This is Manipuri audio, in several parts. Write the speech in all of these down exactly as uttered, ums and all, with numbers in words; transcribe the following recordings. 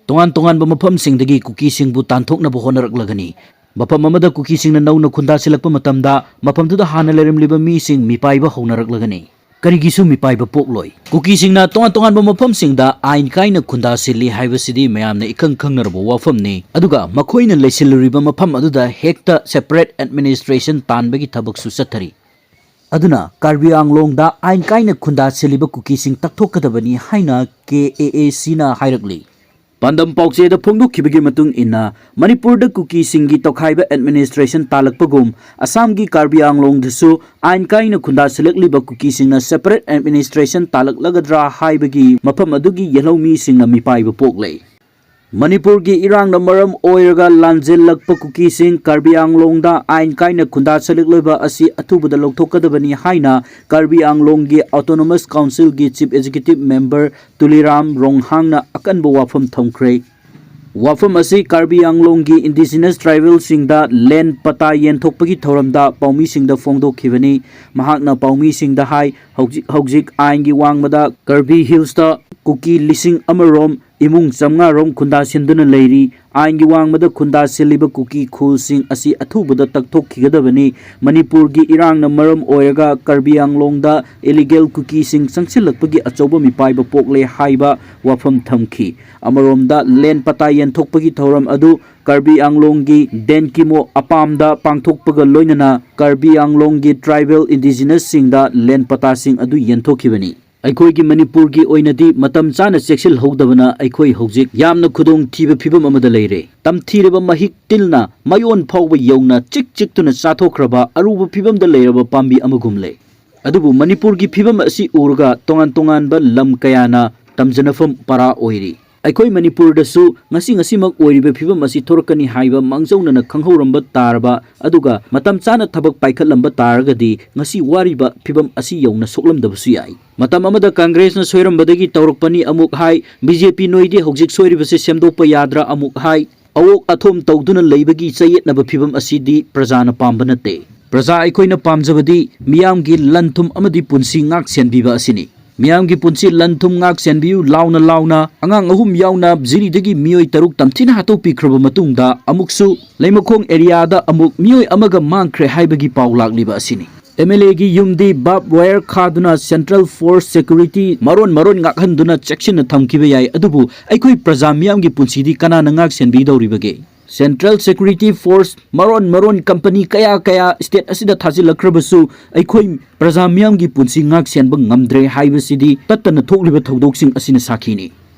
ꯇꯣꯉꯥꯟ ꯇꯣꯉꯥꯟꯕ ꯃꯐꯝꯁꯤꯡꯗꯒꯤ ꯀꯨꯀꯤꯁꯤꯡꯕꯨ ꯇꯥꯟꯊꯣꯛꯅꯕ ꯍꯣꯠꯅꯔꯛꯂꯒꯅꯤ꯫ ꯃꯐꯝ ꯑꯃꯗ ꯀꯨꯀꯤꯁꯤꯡꯅ ꯅꯧꯅ ꯈꯨꯟꯗꯥꯁꯤꯜꯂꯛꯄ ꯃꯇꯝꯗ, ꯃꯐꯝꯗꯨꯗ ꯍꯥꯟꯅ ꯂꯩꯔꯝꯂꯤꯕ ꯃꯤꯁꯤꯡ ꯃꯤꯄꯥꯏꯕ ꯍꯧꯅꯔꯛꯂꯒꯅꯤ꯫ ꯀꯔꯤꯒꯤꯁꯨ ꯃꯤꯄꯥꯏꯕ ꯄꯣꯛꯂꯣꯏ꯫ ꯀꯨꯀꯤꯁꯤꯡꯅ ꯇꯣꯉꯥꯟ ꯇꯣꯉꯥꯟꯕ ꯃꯐꯝꯁꯤꯡꯗ ꯑꯥꯏꯟ ꯀꯥꯏꯅ ꯈꯨꯟꯗꯥꯁꯤꯜꯂꯤ ꯍꯥꯏꯕꯁꯤꯗꯤ ꯃꯌꯥꯝꯅ ꯏꯈꯪ ꯈꯪꯅꯔꯕ ꯋꯥꯐꯝꯅꯤ꯫ ꯑꯗꯨꯒ ꯃꯈꯣꯏꯅ ꯂꯩꯁꯤꯜꯂꯨꯔꯤꯕ ꯃꯐꯝ ꯑꯗꯨꯗ ꯍꯦꯛꯇ separate administration ꯇꯥꯟꯕꯒꯤ ꯊꯕꯛꯁꯨ ꯆꯠꯊꯔꯤ꯫ ꯑꯗꯨꯅ ꯀꯥꯔꯕꯤ ꯑꯪꯂꯣꯡꯗ ꯑꯥꯏꯟ ꯀꯥꯏꯅ ꯈꯨꯟꯗꯥꯁꯤꯜꯂꯤꯕ ꯀꯨꯀꯤꯁꯤꯡ ꯇꯛꯊꯣꯛꯀꯗꯕꯅꯤ ꯍꯥꯏꯅ ꯀꯦ ꯑꯦ ꯑꯦ ꯁꯤꯅ ꯍꯥꯏꯔꯛꯂꯤ꯫ ꯄꯥꯟꯗꯝ ꯄꯥꯎꯆꯦꯗ ꯐꯣꯡꯗꯣꯛꯈꯤꯕꯒꯤ ꯃꯇꯨꯡ ꯏꯟꯅ, ꯃꯅꯤꯄꯨꯔꯗ ꯀꯨꯀꯤꯁꯤꯡꯒꯤ ꯇꯣꯈꯥꯏꯕ administration ꯇꯥꯜꯂꯛꯄꯒꯨꯝ, ꯑꯁꯥꯝꯒꯤ ꯀꯥꯔꯕꯤ ꯑꯪꯂꯣꯡꯗꯁꯨ ꯑꯥꯏꯟ ꯀꯥꯏꯅ ꯈꯨꯟꯗꯥꯁꯤꯜꯂꯛꯂꯤꯕ ꯀꯨꯀꯤꯁꯤꯡꯅ separate administration ꯇꯥꯜꯂꯛꯂꯒꯗ꯭ꯔꯥ ꯍꯥꯏꯕꯒꯤ ꯃꯐꯝ ꯑꯗꯨꯒꯤ ꯌꯦꯜꯍꯧꯃꯤꯁꯤꯡꯅ ꯃꯤꯄꯥꯏꯕ ꯄꯣꯛꯂꯦ꯫ ꯃꯅꯤꯄꯨꯔꯒꯤ ꯏꯔꯥꯡꯅ ꯃꯔꯝ ꯑꯣꯏꯔꯒ ꯂꯥꯟꯖꯦꯜꯂꯛꯄ ꯀꯨꯀꯤꯁꯤꯡ ꯀꯥꯔꯕꯤ ꯑꯪꯂꯣꯡꯗ ꯑꯥꯏꯟ ꯀꯥꯏꯅ ꯈꯨꯟꯗꯥꯁꯤꯜꯂꯛꯂꯤꯕ ꯑꯁꯤ ꯑꯊꯨꯕꯗ ꯂꯧꯊꯣꯛꯀꯗꯕꯅꯤ ꯍꯥꯏꯅ ꯀꯥꯔꯕꯤ ꯑꯪꯂꯣꯡꯒꯤ Autonomous Councilꯒꯤ Chief Executive Member ꯇꯨꯂꯤꯔꯥꯝ ꯔꯣꯡꯍꯥꯡꯅ ꯑꯀꯟꯕ ꯋꯥꯐꯝ ꯊꯝꯈ꯭ꯔꯦ꯫ ꯋꯥꯐꯝ ꯑꯁꯤ ꯀꯥꯔꯕꯤ ꯑꯪꯂꯣꯡꯒꯤ indigenous tribalꯁꯤꯡꯗ land ꯄꯇꯥ ꯌꯦꯟꯊꯣꯛꯄꯒꯤ ꯊꯧꯔꯝꯗ ꯄꯥꯎꯃꯤꯁꯤꯡꯗ ꯐꯣꯡꯗꯣꯛꯈꯤꯕꯅꯤ꯫ ꯃꯍꯥꯛꯅ ꯄꯥꯎꯃꯤꯁꯤꯡꯗ ꯍꯥꯏ, ꯍꯧꯖꯤꯛ, ꯍꯧꯖꯤꯛ ꯑꯥꯏꯟꯒꯤ ꯋꯥꯡꯃꯗ ꯀꯥꯔꯕꯤ ꯍꯤꯜꯁꯇ ꯀꯨꯀꯤ ꯂꯤꯁꯤꯡ ꯑꯃꯔꯣꯝ, ꯏꯃꯨꯡ ꯆꯥꯝꯃꯉꯥꯔꯣꯝ ꯈꯨꯟꯗꯥꯁꯤꯟꯗꯨꯅ ꯂꯩꯔꯤ꯫ ꯑꯥꯏꯟꯒꯤ ꯋꯥꯡꯃꯗ ꯈꯨꯟꯗꯥꯁꯤꯜꯂꯤꯕ ꯀꯨꯀꯤ ꯈꯨꯜꯁꯤꯡ ꯑꯁꯤ ꯑꯊꯨꯕꯗ ꯇꯛꯊꯣꯛꯈꯤꯒꯗꯕꯅꯤ꯫ ꯃꯅꯤꯄꯨꯔꯒꯤ ꯏꯔꯥꯡꯅ ꯃꯔꯝ ꯑꯣꯏꯔꯒ ꯀꯥꯔꯕꯤ ꯑꯪꯂꯣꯡꯗ illegal ꯀꯨꯀꯤꯁꯤꯡ ꯆꯪꯁꯤꯜꯂꯛꯄꯒꯤ ꯑꯆꯧꯕ ꯃꯤꯄꯥꯏꯕ ꯄꯣꯛꯂꯦ ꯍꯥꯏꯕ ꯋꯥꯐꯝ ꯊꯝꯈꯤ꯫ ꯑꯃꯔꯣꯝꯗ land ꯄꯇꯥ ꯌꯦꯟꯊꯣꯛꯄꯒꯤ ꯊꯧꯔꯝ ꯑꯗꯨ ꯀꯥꯔꯕꯤ ꯑꯪꯂꯣꯡꯒꯤ ꯗꯦꯟꯀꯤꯃꯣ ꯑꯄꯥꯝꯗ ꯄꯥꯡꯊꯣꯛꯄꯒ ꯂꯣꯏꯅꯅ ꯀꯥꯔꯕꯤ ꯑꯪꯂꯣꯡꯒꯤ tribal indigenousꯁꯤꯡꯗ land ꯄꯇꯥꯁꯤꯡ ꯑꯗꯨ ꯌꯦꯟꯊꯣꯛꯈꯤꯕꯅꯤ꯫ ꯑꯩꯈꯣꯏꯒꯤ ꯃꯅꯤꯄꯨꯔꯒꯤ ꯑꯣꯏꯅꯗꯤ ꯃꯇꯝ ꯆꯥꯅ ꯆꯦꯛꯁꯤꯜꯍꯧꯗꯕꯅ ꯑꯩꯈꯣꯏ ꯍꯧꯖꯤꯛ ꯌꯥꯝꯅ ꯈꯨꯗꯣꯡꯊꯤꯕ ꯐꯤꯕꯝ ꯑꯃꯗ ꯂꯩꯔꯦ꯫ ꯇꯝꯊꯤꯔꯕ ꯃꯍꯤꯛ ꯇꯤꯜꯅ ꯃꯌꯣꯟ ꯐꯥꯎꯕ ꯌꯧꯅ ꯆꯤꯛ ꯆꯤꯛꯇꯨꯅ ꯆꯥꯊꯣꯛꯈ꯭ꯔꯕ ꯑꯔꯨꯕ ꯐꯤꯕꯝꯗ ꯂꯩꯔꯕ ꯄꯥꯝꯕꯤ ꯑꯃꯒꯨꯝ ꯂꯩ꯫ ꯑꯗꯨꯕꯨ ꯃꯅꯤꯄꯨꯔꯒꯤ ꯐꯤꯕꯝ ꯑꯁꯤ ꯎꯔꯒ ꯇꯣꯉꯥꯟ ꯇꯣꯉꯥꯟꯕ ꯂꯝ ꯀꯌꯥꯅ ꯇꯝꯖꯅꯐꯝ ꯄꯔꯥ ꯑꯣꯏꯔꯤ꯫ ꯑꯩꯈꯣꯏ ꯃꯅꯤꯄꯨꯔꯗꯁꯨ ꯉꯁꯤ ꯉꯁꯤꯃꯛ ꯑꯣꯏꯔꯤꯕ ꯐꯤꯕꯝ ꯑꯁꯤ ꯊꯣꯔꯛꯀꯅꯤ ꯍꯥꯏꯕ ꯃꯥꯡꯖꯧꯅꯅ ꯈꯪꯍꯧꯔꯝꯕ ꯇꯥꯔꯕ, ꯑꯗꯨꯒ ꯃꯇꯝ ꯆꯥꯅ ꯊꯕꯛ ꯄꯥꯏꯈꯠꯂꯝꯕ ꯇꯥꯔꯒꯗꯤ ꯉꯁꯤ ꯋꯥꯔꯤꯕ ꯐꯤꯕꯝ ꯑꯁꯤ ꯌꯧꯅ ꯁꯣꯛꯂꯝꯗꯕꯁꯨ ꯌꯥꯏ꯫ ꯃꯇꯝ ꯑꯃꯗ ꯀꯪꯒ꯭ꯔꯦꯁꯅ ꯁꯣꯏꯔꯝꯕꯗꯒꯤ ꯇꯧꯔꯛꯄꯅꯤ ꯑꯃꯨꯛ ꯍꯥꯏ, ꯕꯤ ꯖꯦ ꯄꯤ ꯅꯣꯏꯗꯤ ꯍꯧꯖꯤꯛ ꯁꯣꯏꯔꯤꯕꯁꯤ ꯁꯦꯝꯗꯣꯛꯄ ꯌꯥꯗ꯭ꯔꯥ ꯑꯃꯨꯛ ꯍꯥꯏ, ꯑꯋꯣꯛ ꯑꯊꯣꯝ ꯇꯧꯗꯨꯅ ꯂꯩꯕꯒꯤ ꯆꯌꯦꯠꯅꯕ ꯐꯤꯕꯝ ꯑꯁꯤꯗꯤ ꯄ꯭ꯔꯖꯥꯅ ꯄꯥꯝꯕ ꯅꯠꯇꯦ꯫ ꯄ꯭ꯔꯖꯥ ꯑꯩꯈꯣꯏꯅ ꯄꯥꯝꯖꯕꯗꯤ ꯃꯤꯌꯥꯝꯒꯤ ꯂꯟ ꯊꯨꯝ ꯑꯃꯗꯤ ꯄꯨꯟꯁꯤ ꯉꯥꯛ ꯁꯦꯟꯕꯤꯕ ꯑꯁꯤꯅꯤ꯫ ꯃꯤꯌꯥꯝꯒꯤ ꯄꯨꯟꯁꯤ ꯂꯟ ꯊꯨꯝ ꯉꯥꯛ ꯁꯦꯟꯕꯤꯌꯨ ꯂꯥꯎꯅ ꯂꯥꯎꯅ ꯑꯉꯥꯡ ꯑꯍꯨꯝ ꯌꯥꯎꯅ ꯖꯤꯔꯤꯗꯒꯤ ꯃꯤꯑꯣꯏ ꯇꯔꯨꯛ ꯇꯝꯊꯤꯅ ꯍꯥꯠꯇꯣꯛꯄꯤꯈ꯭ꯔꯕ ꯃꯇꯨꯡꯗ, ꯑꯃꯨꯛꯁꯨ ꯂꯩꯃꯈꯣꯡ ꯑꯦꯔꯤꯌꯥꯗ ꯑꯃꯨꯛ ꯃꯤꯑꯣꯏ ꯑꯃꯒ ꯃꯥꯡꯈ꯭ꯔꯦ ꯍꯥꯏꯕꯒꯤ ꯄꯥꯎ ꯂꯥꯛꯂꯤꯕ ꯑꯁꯤꯅꯤ꯫ ꯑꯦꯝ ꯑꯦꯜ ꯑꯦꯒꯤ ꯌꯨꯝꯗꯤ ꯕꯥꯔꯕ ꯋꯥꯌꯔ ꯈꯥꯗꯨꯅ ꯁꯦꯟꯇ꯭ꯔꯦꯜ ꯐꯣꯔꯁ ꯁꯦꯀ꯭ꯌꯨꯔꯤꯇꯤ ꯃꯔꯣꯟ ꯃꯔꯣꯟ ꯉꯥꯛꯍꯟꯗꯨꯅ ꯆꯦꯛꯁꯤꯟꯅ ꯊꯝꯈꯤꯕ ꯌꯥꯏ, ꯑꯗꯨꯕꯨ ꯑꯩꯈꯣꯏ ꯄ꯭ꯔꯖꯥ ꯃꯤꯌꯥꯝꯒꯤ ꯄꯨꯟꯁꯤꯗꯤ ꯀꯅꯥꯅ ꯉꯥꯛ ꯁꯦꯟꯕꯤꯗꯧꯔꯤꯕꯒꯦ? ꯁꯦꯟꯇ꯭ꯔꯦꯜ ꯁꯦꯀ꯭ꯌꯨꯔꯤꯇꯤ ꯐꯣꯔꯁ ꯃꯔꯣꯟ ꯃꯔꯣꯟ ꯀꯝꯄꯅꯤ ꯀꯌꯥ ꯀꯌꯥ ꯁ꯭ꯇꯦꯠ ꯑꯁꯤꯗ ꯊꯥꯖꯤꯜꯂꯛꯈ꯭ꯔꯕꯁꯨ, ꯑꯩꯈꯣꯏ ꯄ꯭ꯔꯖꯥ ꯃꯤꯌꯥꯝꯒꯤ ꯄꯨꯟꯁꯤ ꯉꯥꯛ ꯁꯦꯟꯕ ꯉꯝꯗ꯭ꯔꯦ ꯍꯥꯏꯕꯁꯤꯗꯤ ꯇꯠꯇꯅ ꯊꯣꯛꯂꯤꯕ ꯊꯧꯗꯣꯛꯁꯤꯡ ꯑꯁꯤꯅ ꯁꯥꯈꯤꯅꯤ꯫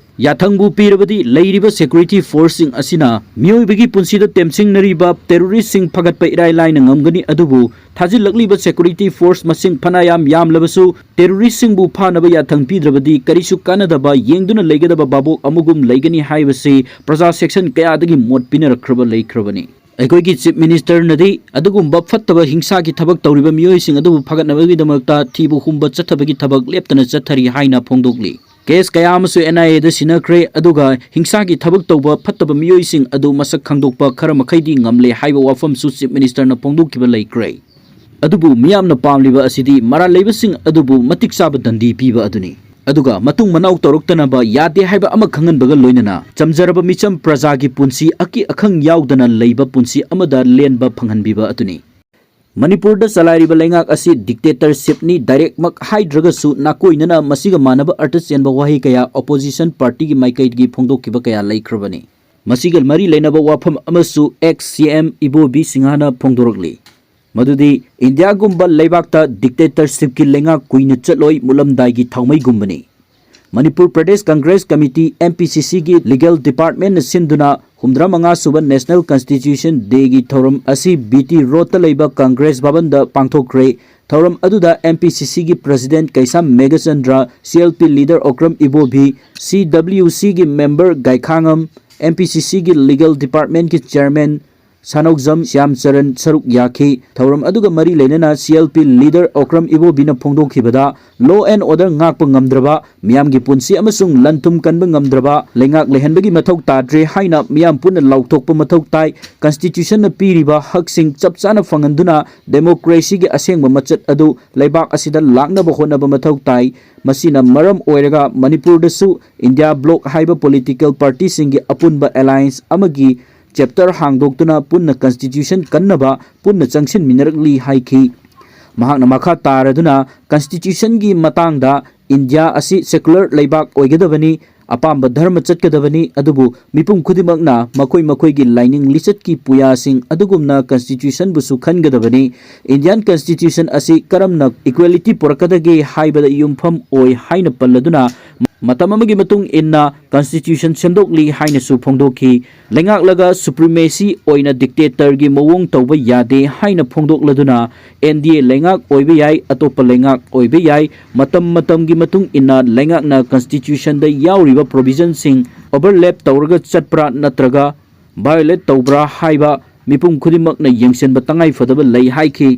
ꯌꯥꯊꯪꯕꯨ ꯄꯤꯔꯕꯗꯤ, ꯂꯩꯔꯤꯕ ꯁꯦꯀ꯭ꯌꯨꯔꯤꯇꯤ ꯐꯣꯔꯁꯁꯤꯡ ꯑꯁꯤꯅ ꯃꯤꯑꯣꯏꯕꯒꯤ ꯄꯨꯟꯁꯤꯗ ꯇꯦꯝꯁꯤꯡꯅꯔꯤꯕ ꯇꯦꯔꯣꯔꯤꯁꯁꯤꯡ ꯐꯒꯠꯄ ꯏꯔꯥꯏ ꯂꯥꯏꯅ ꯉꯝꯒꯅꯤ, ꯑꯗꯨꯕꯨ ꯊꯥꯖꯤꯜꯂꯛꯂꯤꯕ ꯁꯦꯀ꯭ꯌꯨꯔꯤꯇꯤ ꯐꯣꯔꯁ ꯃꯁꯤꯡ ꯐꯅꯌꯥꯝ ꯌꯥꯝꯂꯕꯁꯨ, ꯇꯦꯔꯣꯔꯤꯁꯁꯤꯡꯕꯨ ꯐꯥꯅꯕ ꯌꯥꯊꯪ ꯄꯤꯗ꯭ꯔꯕꯗꯤ ꯀꯔꯤꯁꯨ ꯀꯥꯟꯅꯗꯕ ꯌꯦꯡꯗꯨꯅ ꯂꯩꯒꯗꯕ ꯚꯥꯕꯣꯛ ꯑꯃꯒꯨꯝ ꯂꯩꯒꯅꯤ ꯍꯥꯏꯕꯁꯤ ꯄ꯭ꯔꯖꯥ ꯁꯦꯛꯁꯟ ꯀꯌꯥꯗꯒꯤ ꯃꯣꯠ ꯄꯤꯅꯔꯛꯈ꯭ꯔꯕ ꯂꯩꯈ꯭ꯔꯕꯅꯤ꯫ ꯑꯩꯈꯣꯏꯒꯤ ꯆꯤꯐ ꯃꯤꯅꯤꯁꯇꯔꯅꯗꯤ ꯑꯗꯨꯒꯨꯝꯕ ꯐꯠꯇꯕ ꯍꯤꯡꯁꯥꯒꯤ ꯊꯕꯛ ꯇꯧꯔꯤꯕ ꯃꯤꯑꯣꯏꯁꯤꯡ ꯑꯗꯨꯕꯨ ꯐꯒꯠꯅꯕꯒꯤꯗꯃꯛꯇ ꯊꯤꯕ ꯍꯨꯝꯕ ꯆꯠꯊꯕꯒꯤ ꯊꯕꯛ ꯂꯦꯞꯇꯅ ꯆꯠꯊꯔꯤ ꯍꯥꯏꯅ ꯐꯣꯡꯗꯣꯛꯂꯤ꯫ ꯀꯦꯁ ꯀꯌꯥ ꯑꯃꯁꯨ ꯑꯦꯟ ꯑꯥꯏ ꯑꯦꯗ ꯁꯤꯟꯅꯈ꯭ꯔꯦ, ꯑꯗꯨꯒ ꯍꯤꯡꯁꯥꯒꯤ ꯊꯕꯛ ꯇꯧꯕ ꯐꯠꯇꯕ ꯃꯤꯑꯣꯏꯁꯤꯡ ꯑꯗꯨ ꯃꯁꯛ ꯈꯪꯗꯣꯛꯄ ꯈꯔ ꯃꯈꯩꯗꯤ ꯉꯝꯂꯦ ꯍꯥꯏꯕ ꯋꯥꯐꯝꯁꯨ ꯆꯤꯐ ꯃꯤꯅꯤꯁꯇꯔꯅ ꯐꯣꯡꯗꯣꯛꯈꯤꯕ ꯂꯩꯈ꯭ꯔꯦ꯫ ꯑꯗꯨꯕꯨ ꯃꯤꯌꯥꯝꯅ ꯄꯥꯝꯂꯤꯕ ꯑꯁꯤꯗꯤ ꯃꯔꯥꯜ ꯂꯩꯕꯁꯤꯡ ꯑꯗꯨꯕꯨ ꯃꯇꯤꯛ ꯆꯥꯕ ꯗꯟꯗꯤ ꯄꯤꯕ ꯑꯗꯨꯅꯤ꯫ ꯑꯗꯨꯒ ꯃꯇꯨꯡ ꯃꯅꯥꯎ ꯇꯧꯔꯛꯇꯅꯕ ꯌꯥꯗꯦ ꯍꯥꯏꯕ ꯑꯃ ꯈꯪꯍꯟꯕꯒ ꯂꯣꯏꯅꯅ, ꯆꯝꯖꯔꯕ ꯃꯤꯆꯝ ꯄ꯭ꯔꯖꯥꯒꯤ ꯄꯨꯟꯁꯤ ꯑꯀꯤ ꯑꯈꯪ ꯌꯥꯎꯗꯅ ꯂꯩꯕ ꯄꯨꯟꯁꯤ ꯑꯃꯗ ꯂꯦꯟꯕ ꯐꯪꯍꯟꯕꯤꯕ ꯑꯗꯨꯅꯤ꯫ ꯃꯅꯤꯄꯨꯔꯗ ꯆꯂꯥꯏꯔꯤꯕ ꯂꯩꯉꯥꯛ ꯑꯁꯤ ꯗꯤꯛꯇꯦꯇꯔꯁꯤꯞꯅꯤ ꯗꯥꯏꯔꯦꯛꯃꯛ ꯍꯥꯏꯗ꯭ꯔꯒꯁꯨ, ꯅꯥꯀꯣꯏꯅꯅ ꯃꯁꯤꯒ ꯃꯥꯟꯅꯕ ꯑꯔꯊ ꯆꯦꯟꯕ ꯋꯥꯍꯩ ꯀꯌꯥ ꯑꯣꯄꯣꯖꯤꯁꯟ ꯄꯥꯔꯇꯤꯒꯤ ꯃꯥꯏꯀꯩꯗꯒꯤ ꯐꯣꯡꯗꯣꯛꯈꯤꯕ ꯀꯌꯥ ꯂꯩꯈ꯭ꯔꯕꯅꯤ꯫ ꯃꯁꯤꯒ ꯃꯔꯤ ꯂꯩꯅꯕ ꯋꯥꯐꯝ ꯑꯃꯁꯨ ꯑꯦꯛꯁ ꯁꯤ ꯑꯦꯝ ꯏꯕꯣꯕꯤ ꯁꯤꯡꯍꯅ ꯐꯣꯡꯗꯣꯔꯛꯂꯤ꯫ ꯃꯗꯨꯗꯤ ꯏꯟꯗꯤꯌꯥꯒꯨꯝꯕ ꯂꯩꯕꯥꯛꯇ ꯗꯤꯛꯇꯦꯇꯔꯁꯤꯞꯀꯤ ꯂꯩꯉꯥꯛ ꯀꯨꯏꯅ ꯆꯠꯂꯣꯏ, ꯃꯨꯠꯂꯝꯗꯥꯏꯒꯤ ꯊꯥꯎꯃꯩꯒꯨꯝꯕꯅꯤ꯫ Manipur Pradesh Congress committee, M P C ꯁꯤꯒꯤ ꯂꯤꯒꯦꯜ ꯗꯤꯄꯥꯔꯠꯃꯦꯟꯅ ꯁꯤꯟꯗꯨꯅ ꯍꯨꯝꯗ꯭ꯔꯥ ꯃꯉꯥ ꯁꯨꯕ ꯅꯦꯁꯅꯦꯜ ꯀꯟꯁꯇꯤꯇ꯭ꯌꯨꯁꯟ ꯗꯦꯒꯤ ꯊꯧꯔꯝ ꯑꯁꯤ ꯕꯤ ꯇꯤ ꯔꯣꯗꯇ ꯂꯩꯕ ꯀꯪꯒ꯭ꯔꯦꯁ ꯚꯕꯟꯗ ꯄꯥꯡꯊꯣꯛꯈ꯭ꯔꯦ꯫ ꯊꯧꯔꯝ ꯑꯗꯨꯗ ꯑꯦꯝ ꯄꯤ ꯁꯤ ꯁꯤꯒꯤ president Keisham Meghachandra, C L P leader Okram Ibobi, C W ꯁꯤꯒꯤ ꯃꯦꯝꯕꯔ ꯒꯥꯏꯈꯥꯉꯝ, ꯑꯦꯝ ꯄꯤ ꯁꯤ ꯁꯤꯒꯤ ꯂꯤꯒꯦꯜ ꯗꯤꯄꯥꯔꯠꯃꯦꯟꯠꯀꯤ ꯆꯤꯌꯔꯃꯦꯟ ꯁꯥꯅꯧꯖꯝ ꯁ꯭ꯌꯥꯝꯆꯔꯟ ꯁꯔꯨꯛ ꯌꯥꯈꯤ꯫ ꯊꯧꯔꯝ ꯑꯗꯨꯒ ꯃꯔꯤ ꯂꯩꯅꯅ C L P leader Okram ꯏꯕꯣꯕꯤꯅ ꯐꯣꯡꯗꯣꯛꯈꯤꯕꯗ, law and order ꯉꯥꯛꯄ ꯉꯝꯗ꯭ꯔꯕ, ꯃꯤꯌꯥꯝꯒꯤ ꯄꯨꯟꯁꯤ ꯑꯃꯁꯨꯡ ꯂꯟ ꯊꯨꯝ ꯀꯟꯕ ꯉꯝꯗ꯭ꯔꯕ ꯂꯩꯉꯥꯛ ꯂꯩꯍꯟꯕꯒꯤ ꯃꯊꯧ ꯇꯥꯗ꯭ꯔꯦ ꯍꯥꯏꯅ ꯃꯤꯌꯥꯝ ꯄꯨꯟꯅ ꯂꯥꯎꯊꯣꯛꯄ ꯃꯊꯧ ꯇꯥꯏ꯫ Constitution ꯅ ꯄꯤꯔꯤꯕ ꯍꯛꯁꯤꯡ ꯆꯞ ꯆꯥꯅ ꯐꯪꯍꯟꯗꯨꯅ democracy ꯒꯤ ꯑꯁꯦꯡꯕ ꯃꯆꯠ ꯑꯗꯨ ꯂꯩꯕꯥꯛ ꯑꯁꯤꯗ ꯂꯥꯛꯅꯕ ꯍꯣꯠꯅꯕ ꯃꯊꯧ ꯇꯥꯏ꯫ ꯃꯁꯤꯅ ꯃꯔꯝ ꯑꯣꯏꯔꯒ ꯃꯅꯤꯄꯨꯔꯗꯁꯨ India Bloc ꯍꯥꯏꯕ political party ꯁꯤꯡꯒꯤ ꯑꯄꯨꯟꯕ alliance ꯑꯃꯒꯤ chapter ꯍꯥꯡꯗꯣꯛꯇꯨꯅ ꯄꯨꯟꯅ constitution ꯀꯟꯅꯕ ꯄꯨꯟꯅ ꯆꯪꯁꯤꯟꯃꯤꯟꯅꯔꯛꯂꯤ ꯍꯥꯏꯈꯤ꯫ ꯃꯍꯥꯛꯅ ꯃꯈꯥ ꯇꯥꯔꯗꯨꯅ constitution ꯒꯤ ꯃꯇꯥꯡꯗ, India ꯑꯁꯤ secular ꯂꯩꯕꯥꯛ ꯑꯣꯏꯒꯗꯕꯅꯤ, ꯑꯄꯥꯝꯕ ꯙꯔꯃ ꯆꯠꯀꯗꯕꯅꯤ, ꯑꯗꯨꯕꯨ ꯃꯤꯄꯨꯝ ꯈꯨꯗꯤꯡꯃꯛꯅ ꯃꯈꯣꯏ ꯃꯈꯣꯏꯒꯤ ꯂꯥꯏꯅꯤꯡ ꯂꯤꯆꯠꯀꯤ ꯄꯨꯌꯥꯁꯤꯡ ꯑꯗꯨꯒꯨꯝꯅ constitution ꯕꯨꯁꯨ ꯈꯟꯒꯗꯕꯅꯤ꯫ Indian constitution ꯑꯁꯤ ꯀꯔꯝꯅ equality ꯄꯨꯔꯛꯀꯗꯒꯦ ꯍꯥꯏꯕꯗ ꯌꯨꯝꯐꯝ ꯑꯣꯏ ꯍꯥꯏꯅ ꯄꯜꯂꯗꯨꯅ, ꯃꯇꯝ ꯑꯃꯒꯤ ꯃꯇꯨꯡ ꯏꯟꯅ constitution ꯁꯦꯝꯗꯣꯛꯂꯤ ꯍꯥꯏꯅꯁꯨ ꯐꯣꯡꯗꯣꯛꯈꯤ꯫ ꯂꯩꯉꯥꯛꯂꯒ supremacy ꯑꯣꯏꯅ dictator ꯒꯤ ꯃꯑꯣꯡ ꯇꯧꯕ ꯌꯥꯗꯦ ꯍꯥꯏꯅ ꯐꯣꯡꯗꯣꯛꯂꯗꯨꯅ, N D A ꯂꯩꯉꯥꯛ ꯑꯣꯏꯕ ꯌꯥꯏ, ꯑꯇꯣꯞꯄ ꯂꯩꯉꯥꯛ ꯑꯣꯏꯕ ꯌꯥꯏ, ꯃꯇꯝ ꯃꯇꯝꯒꯤ ꯃꯇꯨꯡ ꯏꯟꯅ ꯂꯩꯉꯥꯛꯅ constitution ꯗ ꯌꯥꯎꯔꯤꯕ provision ꯁꯤꯡ overlap ꯇꯧꯔꯒ ꯆꯠꯄ꯭ꯔꯥ ꯅꯠꯇ꯭ꯔꯒ violate ꯇꯧꯕ꯭ꯔꯥ ꯍꯥꯏꯕ ꯃꯤꯄꯨꯝ ꯈꯨꯗꯤꯡꯃꯛꯅ ꯌꯦꯡꯁꯤꯟꯕ ꯇꯉꯥꯏ ꯐꯗꯕ ꯂꯩ ꯍꯥꯏꯈꯤ꯫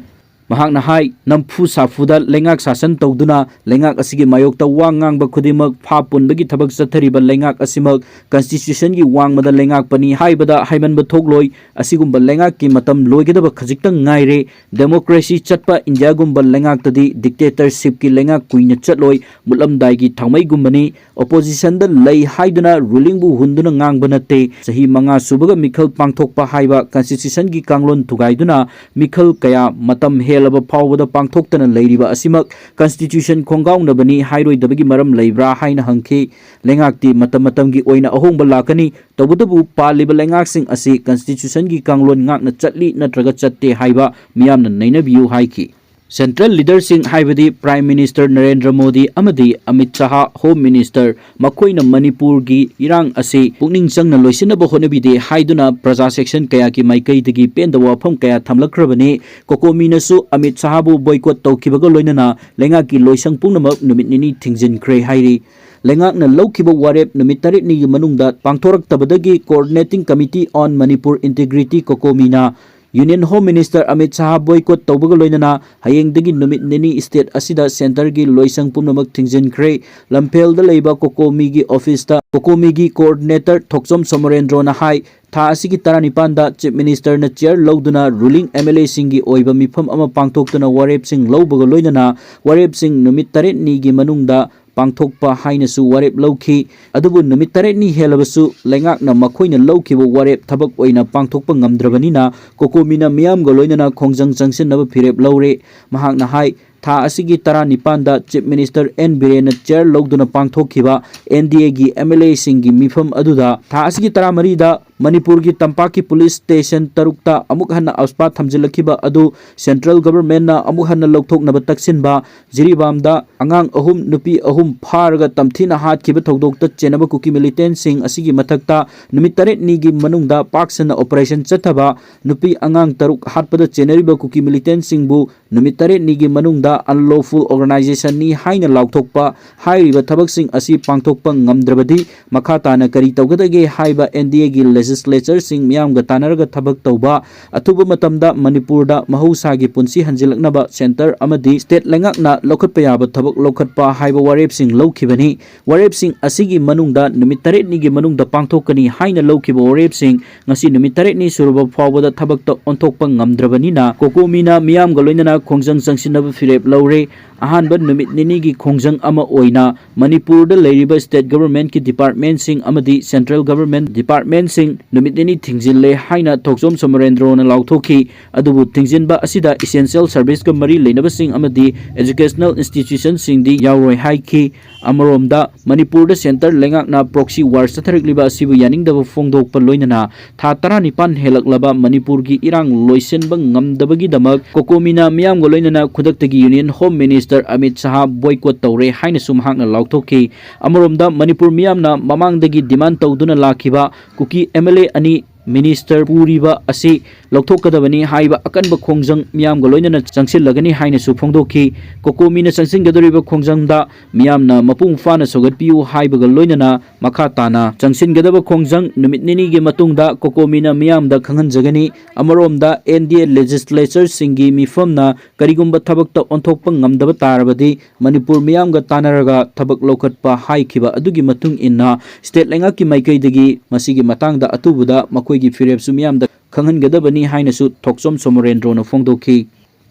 ꯃꯍꯥꯛꯅ ꯍꯥꯏ, ꯅꯝꯐꯨ ꯁꯥꯐꯨꯗ ꯂꯩꯉꯥꯛ ꯁꯥꯁꯟ ꯇꯧꯗꯨꯅ ꯂꯩꯉꯥꯛ ꯑꯁꯤꯒꯤ ꯃꯥꯌꯣꯛꯇ ꯋꯥ ꯉꯥꯡꯕ ꯈꯨꯗꯤꯡꯃꯛ ꯐꯥ ꯄꯨꯟꯕꯒꯤ ꯊꯕꯛ ꯆꯠꯊꯔꯤꯕ ꯂꯩꯉꯥꯛ ꯑꯁꯤꯃꯛ constitution ꯒꯤ ꯋꯥꯡꯃꯗ ꯂꯩꯉꯥꯛꯄꯅꯤ ꯍꯥꯏꯕꯗ ꯍꯥꯏꯃꯟꯕ ꯊꯣꯛꯂꯣꯏ꯫ ꯑꯁꯤꯒꯨꯝꯕ ꯂꯩꯉꯥꯛꯀꯤ ꯃꯇꯝ ꯂꯣꯏꯒꯗꯕ ꯈꯖꯤꯛꯇꯪ ꯉꯥꯏꯔꯦ꯫ Democracy ꯆꯠꯄ India ꯒꯨꯝꯕ ꯂꯩꯉꯥꯛꯇꯗꯤ dictatorship ꯀꯤ ꯂꯩꯉꯥꯛ ꯀꯨꯏꯅ ꯆꯠꯂꯣꯏ, ꯃꯨꯠꯂꯝꯗꯥꯏꯒꯤ ꯊꯥꯎꯃꯩꯒꯨꯝꯕꯅꯤ꯫ Opposition ꯗ ꯂꯩ ꯍꯥꯏꯗꯨꯅ ruling ꯕꯨ ꯍꯨꯟꯗꯨꯅ ꯉꯥꯡꯕ ꯅꯠꯇꯦ꯫ ꯆꯍꯤ ꯃꯉꯥ ꯁꯨꯕꯒ ꯃꯤꯈꯜ ꯄꯥꯡꯊꯣꯛꯄ ꯍꯥꯏꯕ constitution ꯒꯤ ꯀꯥꯡꯂꯣꯟ ꯊꯨꯒꯥꯏꯗꯨꯅ ꯃꯤꯈꯜ ꯀꯌꯥ ꯃꯇꯝ ꯍꯦꯜꯂꯕ ꯐꯥꯎꯕꯗ ꯄꯥꯡꯊꯣꯛꯇꯅ ꯂꯩꯔꯤꯕ ꯑꯁꯤꯃꯛ constitution ꯈꯣꯡꯒꯥꯎꯅꯕꯅꯤ ꯍꯥꯏꯔꯣꯏꯗꯕꯒꯤ ꯃꯔꯝ ꯂꯩꯕ꯭ꯔꯥ ꯍꯥꯏꯅ ꯍꯪꯈꯤ꯫ ꯂꯩꯉꯥꯛꯇꯤ ꯃꯇꯝ ꯃꯇꯝꯒꯤ ꯑꯣꯏꯅ ꯑꯍꯣꯡꯕ ꯂꯥꯛꯀꯅꯤ, ꯇꯧꯕꯇꯕꯨ ꯄꯥꯜꯂꯤꯕ ꯂꯩꯉꯥꯛꯁꯤꯡ ꯑꯁꯤ constitution ꯒꯤ ꯀꯥꯡꯂꯣꯟ ꯉꯥꯛꯅ ꯆꯠꯂꯤ ꯅꯠꯇ꯭ꯔꯒ ꯆꯠꯇꯦ ꯍꯥꯏꯕ ꯃꯤꯌꯥꯝꯅ ꯅꯩꯅꯕꯤꯌꯨ ꯍꯥꯏꯈꯤ꯫ Central leader ꯁꯤꯡ ꯍꯥꯏꯕꯗꯤ Prime Minister ꯅꯔꯦꯟꯗ꯭ꯔ ꯃꯣꯗꯤ ꯑꯃꯗꯤ ꯑꯃꯤꯠ ꯁꯥꯍ, Home Minister, ꯃꯈꯣꯏꯅ ꯃꯅꯤꯄꯨꯔꯒꯤ ꯏꯔꯥꯡ ꯑꯁꯤ ꯄꯨꯛꯅꯤꯡ ꯆꯪꯅ ꯂꯣꯏꯁꯤꯟꯅꯕ ꯍꯣꯠꯅꯕꯤꯗꯦ ꯍꯥꯏꯗꯨꯅ ꯄ꯭ꯔꯖꯥ section ꯀꯌꯥꯒꯤ ꯃꯥꯏꯀꯩꯗꯒꯤ ꯄꯦꯟꯗꯕ ꯋꯥꯐꯝ ꯀꯌꯥ ꯊꯝꯂꯛꯈ꯭ꯔꯕꯅꯤ꯫ COCOMI ꯅꯁꯨ ꯑꯃꯤꯠ ꯁꯥꯍꯕꯨ boycott ꯇꯧꯈꯤꯕꯒ ꯂꯣꯏꯅꯅ ꯂꯩꯉꯥꯛꯀꯤ ꯂꯣꯏꯁꯪ ꯄꯨꯝꯅꯃꯛ ꯅꯨꯃꯤꯠ ꯅꯤꯅꯤ ꯊꯤꯡꯖꯤꯟꯈ꯭ꯔꯦ ꯍꯥꯏꯔꯤ꯫ ꯂꯩꯉꯥꯛꯅ ꯂꯧꯈꯤꯕ ꯋꯥꯔꯦꯞ ꯅꯨꯃꯤꯠ ꯇꯔꯦꯠꯅꯤꯒꯤ ꯃꯅꯨꯡꯗ ꯄꯥꯡꯊꯣꯔꯛꯇꯕꯗꯒꯤ Coordinating Committee on Manipur Integrity, COCOMI ꯅ Union Home Minister ꯑꯃꯤꯠ ꯁꯍꯥ boycott ꯇꯧꯕꯒ ꯂꯣꯏꯅꯅ ꯍꯌꯦꯡꯗꯒꯤ ꯅꯨꯃꯤꯠ ꯅꯤꯅꯤ state ꯑꯁꯤꯗ centre ꯒꯤ ꯂꯣꯏꯁꯪ ꯄꯨꯝꯅꯃꯛ ꯊꯤꯡꯖꯤꯟꯈ꯭ꯔꯦ꯫ ꯂꯝꯐꯦꯜꯗ ꯂꯩꯕ COCOMI ꯒꯤ office ꯇ COCOMI ꯒꯤ coordinator ꯊꯣꯛꯆꯣꯝ ꯁꯣꯃꯣꯔꯦꯟꯗ꯭ꯔꯣꯅ ꯍꯥꯏ, ꯊꯥ ꯑꯁꯤꯒꯤ ꯇꯔꯥꯅꯤꯄꯥꯟꯗ Chief Minister ꯅ chair ꯂꯧꯗꯨꯅ ruling MLA ꯁꯤꯡꯒꯤ ꯑꯣꯏꯕ ꯃꯤꯐꯝ ꯑꯃ ꯄꯥꯡꯊꯣꯛꯇꯨꯅ ꯋꯥꯔꯦꯞꯁꯤꯡ ꯂꯧꯕꯒ ꯂꯣꯏꯅꯅ ꯋꯥꯔꯦꯞꯁꯤꯡ ꯅꯨꯃꯤꯠ ꯇꯔꯦꯠꯅꯤꯒꯤ ꯃꯅꯨꯡꯗ ꯄꯥꯡꯊꯣꯛꯄ ꯍꯥꯏꯅꯁꯨ ꯋꯥꯔꯦꯞ ꯂꯧꯈꯤ꯫ ꯑꯗꯨꯕꯨ ꯅꯨꯃꯤꯠ ꯇꯔꯦꯠꯅꯤ ꯍꯦꯜꯂꯕꯁꯨ ꯂꯩꯉꯥꯛꯅ ꯃꯈꯣꯏꯅ ꯂꯧꯈꯤꯕ ꯋꯥꯔꯦꯞ ꯊꯕꯛ ꯑꯣꯏꯅ ꯄꯥꯡꯊꯣꯛꯄ ꯉꯝꯗ꯭ꯔꯕꯅꯤꯅ COCOMI ꯅ ꯃꯤꯌꯥꯝꯒ ꯂꯣꯏꯅꯅ ꯈꯣꯡꯖꯪ ꯆꯪꯁꯤꯟꯅꯕ ꯐꯤꯔꯦꯞ ꯂꯧꯔꯦ꯫ ꯃꯍꯥꯛꯅ ꯍꯥꯏ, ꯊꯥ ꯑꯁꯤꯒꯤ ꯇꯔꯥꯅꯤꯄꯥꯟꯗ Chief Minister ꯑꯦꯟ ꯕꯤꯔꯦꯟꯅ chair ꯂꯧꯗꯨꯅ ꯄꯥꯡꯊꯣꯛꯈꯤꯕ NDA ꯒꯤ MLA ꯁꯤꯡꯒꯤ ꯃꯤꯐꯝ ꯑꯗꯨꯗ ꯊꯥ ꯑꯁꯤꯒꯤ ꯇꯔꯥꯃꯔꯤꯗ ꯃꯅꯤꯄꯨꯔꯒꯤ ꯇꯝꯄꯥꯛꯀꯤ police station ꯇꯔꯨꯛꯇ ꯑꯃꯨꯛ ꯍꯟꯅ AFSPA ꯊꯝꯖꯤꯜꯂꯛꯈꯤꯕ ꯑꯗꯨ central government ꯅ ꯑꯃꯨꯛ ꯍꯟꯅ ꯂꯧꯊꯣꯛꯅꯕ ꯇꯛꯁꯤꯟꯕ, ꯖꯤꯔꯤꯕꯥꯝꯗ ꯑꯉꯥꯡ ꯑꯍꯨꯝ, ꯅꯨꯄꯤ ꯑꯍꯨꯝ ꯐꯥꯔꯒ ꯇꯝꯊꯤꯅ ꯍꯥꯠꯈꯤꯕ ꯊꯧꯗꯣꯛꯇ ꯆꯦꯟꯅꯕ ꯀꯨꯀꯤ militant ꯁꯤꯡ ꯑꯁꯤꯒꯤ ꯃꯊꯛꯇ ꯅꯨꯃꯤꯠ ꯇꯔꯦꯠꯅꯤꯒꯤ ꯃꯅꯨꯡꯗ ꯄꯥꯛ ꯁꯟꯅ operation ꯆꯠꯊꯕ, ꯅꯨꯄꯤ ꯑꯉꯥꯡ ꯇꯔꯨꯛ ꯍꯥꯠꯄꯗ ꯆꯦꯟꯅꯔꯤꯕ ꯀꯨꯀꯤ militant ꯁꯤꯡꯕꯨ ꯅꯨꯃꯤꯠ ꯇꯔꯦꯠꯅꯤꯒꯤ ꯃꯅꯨꯡꯗ unlawful organisation ꯅꯤ ꯍꯥꯏꯅ ꯂꯥꯎꯊꯣꯛꯄ, ꯍꯥꯏꯔꯤꯕ ꯊꯕꯛꯁꯤꯡ ꯑꯁꯤ ꯄꯥꯡꯊꯣꯛꯄ ꯉꯝꯗ꯭ꯔꯕꯗꯤ ꯃꯈꯥ ꯇꯥꯅ ꯀꯔꯤ ꯇꯧꯒꯗꯒꯦ ꯍꯥꯏꯕ NDA ꯒꯤ legislature ꯁꯤꯡ ꯃꯤꯌꯥꯝꯒ ꯇꯥꯟꯅꯔꯒ ꯊꯕꯛ ꯇꯧꯕ, ꯑꯊꯨꯕ ꯃꯇꯝꯗ ꯃꯅꯤꯄꯨꯔꯗ ꯃꯍꯧꯁꯥꯒꯤ ꯄꯨꯟꯁꯤ ꯍꯟꯖꯤꯜꯂꯛꯅꯕ centre ꯑꯃꯗꯤ state ꯂꯩꯉꯥꯛꯅ ꯂꯧꯈꯠꯄ ꯌꯥꯕ ꯊꯕꯛ ꯂꯧꯈꯠꯄ ꯍꯥꯏꯕ ꯋꯥꯔꯦꯞꯁꯤꯡ ꯂꯧꯈꯤꯕꯅꯤ꯫ ꯋꯥꯔꯦꯞꯁꯤꯡ ꯑꯁꯤꯒꯤ ꯃꯅꯨꯡꯗ ꯅꯨꯃꯤꯠ ꯇꯔꯦꯠꯅꯤꯒꯤ ꯃꯅꯨꯡꯗ ꯄꯥꯡꯊꯣꯛꯀꯅꯤ ꯍꯥꯏꯅ ꯂꯧꯈꯤꯕ ꯋꯥꯔꯦꯞꯁꯤꯡ ꯉꯁꯤ ꯅꯨꯃꯤꯠ ꯇꯔꯦꯠꯅꯤ ꯁꯨꯔꯕ ꯐꯥꯎꯕꯗ ꯊꯕꯛꯇ ꯑꯣꯟꯊꯣꯛꯄ ꯉꯝꯗ꯭ꯔꯕꯅꯤꯅ COCOMI ꯅ ꯃꯤꯌꯥꯝꯒ ꯂꯣꯏꯅꯅ ꯈꯣꯡꯖꯪ ꯆꯪꯁꯤꯟꯅꯕ ꯐꯤꯔꯦꯞ ꯂꯧꯔꯦ꯫ ꯑꯍꯥꯟꯕ ꯅꯨꯃꯤꯠ ꯅꯤꯅꯤꯒꯤ ꯈꯣꯡꯖꯪ ꯑꯃ ꯑꯣꯏꯅ ꯃꯅꯤꯄꯨꯔꯗ ꯂꯩꯔꯤꯕ state government ꯀꯤ department ꯁꯤꯡ ꯑꯃꯗꯤ central government department ꯁꯤꯡ ꯅꯨꯃꯤꯠ ꯅꯤꯅꯤ ꯊꯤꯡꯖꯤꯜꯂꯦ ꯍꯥꯏꯅ ꯊꯣꯛꯆꯣꯝ ꯁꯣꯃꯣꯔꯦꯟꯗ꯭ꯔꯣꯅ ꯂꯥꯎꯊꯣꯛꯈꯤ꯫ ꯑꯗꯨꯕꯨ ꯊꯤꯡꯖꯤꯟꯕ ꯑꯁꯤꯗ essential service ꯀ ꯃꯔꯤ ꯂꯩꯅꯕꯁꯤꯡ ꯑꯃꯗꯤ educational institution ꯁꯤꯡꯗꯤ ꯌꯥꯎꯔꯣꯏ ꯍꯥꯏꯈꯤ꯫ ꯑꯃꯔꯣꯝꯗ ꯃꯅꯤꯄꯨꯔꯗ centre ꯂꯩꯉꯥꯛꯅ proxy war ꯆꯠꯊꯔꯛꯂꯤꯕ ꯑꯁꯤꯕꯨ ꯌꯥꯅꯤꯡꯗꯕ ꯐꯣꯡꯗꯣꯛꯄ ꯂꯣꯏꯅꯅ ꯊꯥ ꯇꯔꯥꯅꯤꯄꯥꯟ ꯍꯦꯜꯂꯛꯂꯕ ꯃꯅꯤꯄꯨꯔꯒꯤ ꯏꯔꯥꯡ ꯂꯣꯏꯁꯤꯟꯕ ꯉꯝꯗꯕꯒꯤꯗꯃꯛ COCOMI ꯅ ꯃꯤꯌꯥꯝꯒ ꯂꯣꯏꯅꯅ ꯈꯨꯗꯛꯇꯒꯤ Union Home Minister ꯑꯃꯤꯠ ꯁꯍꯥ boycott ꯇꯧꯔꯦ ꯍꯥꯏꯅꯁꯨ ꯃꯍꯥꯛꯅ ꯂꯥꯎꯊꯣꯛꯈꯤ꯫ ꯑꯃꯔꯣꯝꯗ ꯃꯅꯤꯄꯨꯔ ꯃꯤꯌꯥꯝꯅ ꯃꯃꯥꯡꯗꯒꯤ demand ꯇꯧꯗꯨꯅ ꯂꯥꯛꯈꯤꯕ ꯀꯨꯀꯤ MLA ꯑꯅꯤ ꯃꯤꯅꯤꯁꯇꯔ ꯄꯨꯔꯤꯕ ꯑꯁꯤ ꯂꯧꯊꯣꯛꯀꯗꯕꯅꯤ ꯍꯥꯏꯕ ꯑꯀꯟꯕ ꯈꯣꯡꯖꯪ ꯃꯤꯌꯥꯝꯒ ꯂꯣꯏꯅꯅ ꯆꯪꯁꯤꯜꯂꯒꯅꯤ ꯍꯥꯏꯅꯁꯨ ꯐꯣꯡꯗꯣꯛꯈꯤ꯫ ꯀꯣꯀꯣꯃꯤꯅ ꯆꯪꯁꯤꯟꯒꯗꯧꯔꯤꯕ ꯈꯣꯡꯖꯪꯗ ꯃꯤꯌꯥꯝꯅ ꯃꯄꯨꯡ ꯐꯥꯅ ꯁꯧꯒꯠꯄꯤꯌꯨ ꯍꯥꯏꯕꯒ ꯂꯣꯏꯅꯅ ꯃꯈꯥ ꯇꯥꯅ ꯆꯪꯁꯤꯟꯒꯗꯕ ꯈꯣꯡꯖꯪ ꯅꯨꯃꯤꯠ ꯅꯤꯅꯤꯒꯤ ꯃꯇꯨꯡꯗ ꯀꯣꯀꯣꯃꯤꯅ ꯃꯤꯌꯥꯝꯗ ꯈꯪꯍꯟꯖꯒꯅꯤ꯫ ꯑꯃꯔꯣꯝꯗ ꯑꯦꯟ ꯗꯤ ꯑꯦ ꯂꯦꯖꯤꯁꯂꯦꯆꯔꯁꯤꯡꯒꯤ ꯃꯤꯐꯝꯅ ꯀꯔꯤꯒꯨꯝꯕ ꯊꯕꯛꯇ ꯑꯣꯟꯊꯣꯛꯄ ꯉꯝꯗꯕ ꯇꯥꯔꯕꯗꯤ ꯃꯅꯤꯄꯨꯔ ꯃꯤꯌꯥꯝꯒ ꯇꯥꯟꯅꯔꯒ ꯊꯕꯛ ꯂꯧꯈꯠꯄ ꯍꯥꯏꯈꯤꯕ ꯑꯗꯨꯒꯤ ꯃꯇꯨꯡ ꯏꯟꯅ ꯁ꯭ꯇꯦꯠ ꯂꯩꯉꯥꯛꯀꯤ ꯃꯥꯏꯀꯩꯗꯒꯤ ꯃꯁꯤꯒꯤ ꯃꯇꯥꯡꯗ ꯑꯊꯨꯕꯗ ꯃꯈꯣꯏꯒꯤ ꯐꯤꯔꯦꯞꯁꯨ ꯃꯤꯌꯥꯝꯗ ꯈꯪꯍꯟꯒꯗꯕꯅꯤ ꯍꯥꯏꯅꯁꯨ ꯊꯣꯛꯆꯣꯝ ꯁꯣꯃꯣꯔꯦꯟꯗ꯭ꯔꯣꯅ ꯐꯣꯡꯗꯣꯛꯈꯤ꯫